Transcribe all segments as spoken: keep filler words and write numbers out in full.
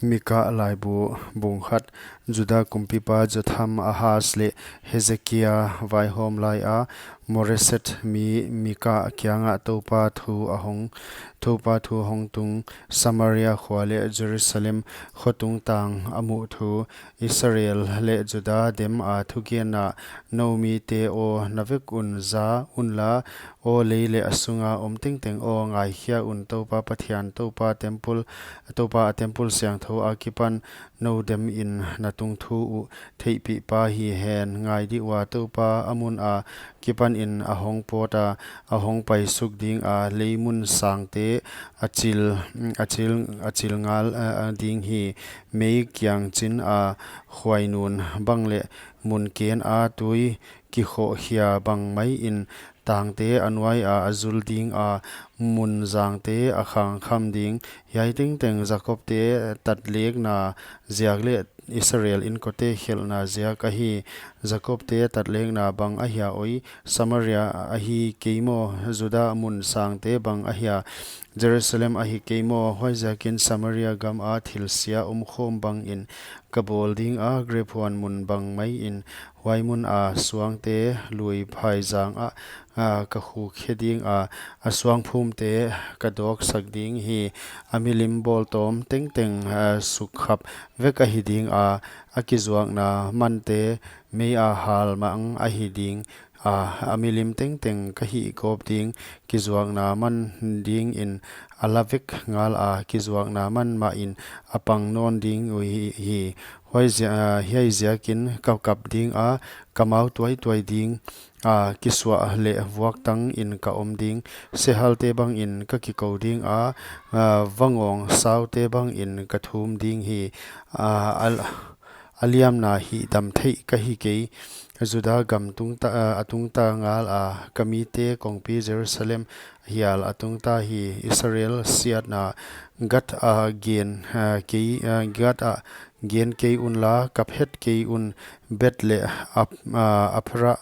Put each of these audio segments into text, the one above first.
Mika laibu bung khat. Juda kumpipa Jotham, Ahaz leh Hezekia vaihawm laia Moreset mi Mika kiangah Toupa thu a hong, Toupa thu hong tung, Samaria khua leh Jerusalem khua tungtang a muh thu, Israel leh Juda dema thugenna, Noumite aw, na vek un za unla, aw lei leh a sunga om tengteng aw, ngaikhia un, Toupa Pathian, Toupa temple, Toupa a temple siangthou akipan nou demin na tungthu uh theihpihpa hi hen. Ngai dih ua, Toupa a muna kipanin a hong pawta, a hong paisuk dinga, leimun sangte a chil, a chil, a chil ngal, a, a ding hi. Mei kiang china khuainun bang leh mun kena tui kikhohkhia bang maiin, tangte a nuaia a zul dinga, mun zangte a khangkham ding. Hiai tengteng Jakobte tatlekna ziak leh Israel inkote khelhna ziak ahi. Jakobte tatlekna bang ahia oi, Samaria ahi kei maw, Juda mun sangte bang ahia, Jerusalem ahi kei maw? Huaiziakin Samaria gama thilsia omkhawm bangin ka bawl dinga, grep huan mun bang maiin huai muna suangte lui phaizangah, a, ka khukhe dinga, a suangphumte ka dawksak ding hi. A milim bawltawm tengteng, a, sukkhap vek ahi dinga, a kizuakna mante meia hal mang ahi ding. A, a milim tengteng ka hihgawp ding, kizuakna man dingin a la vek ngala, kizuakna man mahin a pang nawn ding uhi hi. Huaizia-, a, hiai ziakin ka kap dinga, ka mau tuaituai ding, a, kisuah leh vuaktangin ka om ding, sehalte bangin ka kikou dinga, a, vangawng saute bangin ka thum ding hi. A, a, a liamna hihdam theih ka hi kei. Juda gam tungta, a, a tungta ngala ka mite kongpi Jerusalem hial a tungta hi. Israel siatna Gath a gen, a, kei, a, Gath a gen kei unla, kap het kei un, Beth leh Ap-, a, Aphrah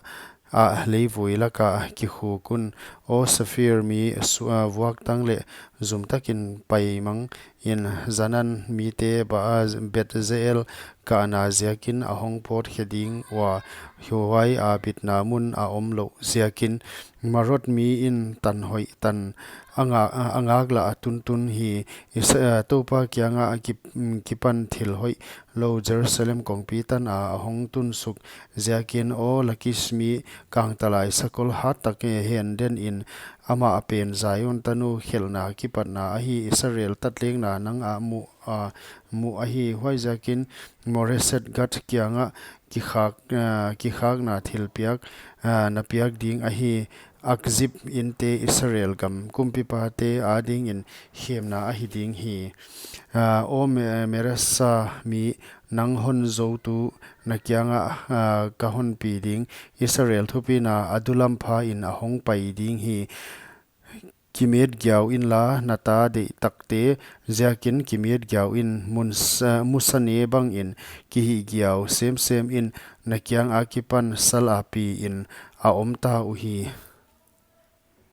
a leivui laka kikhuk un. Aw Saphir mi su-, a, vuaktang leh zumtakin paimangin, Zaanan mite ba, a, Bethzeel kahna ziakin a hong pawtkhe ding ua, huaia bitna mun a omlouh ziakin. Marot miin tan hoih tan a nga-, a, a ngaklah a tuntun hi. Isa-, a, Toupa kianga a kip-, kipan thil hoih lou Jerusalem kongpi tana a hong tunsuk ziakin. Aw Lakis mi kangtalai sakol hattak, e, hen denin, amah pen Zion tanu khelhna kipatna ahi. Israel tatlekna nang a muh, a, muh ahi. Huaiziakin Moreset Gath kianga kikhak, a, kikhakna thilpiak, a, na piak ding ahi. Akzib inte Israel gam kumpipate adingin khemna ahi ding hi. A, aw Me-, Maresa mi, nang hon zoutu na kianga, a, ka honpi ding. Israel thupina a dulamphain a hong pai ding hi. Kimetgiau inla, na ta deihtakte ziakin kimetgiau in, mun s-, a, musane bangin kihihgiau semsem in, na kianga kipan sal a piin a omta uhi.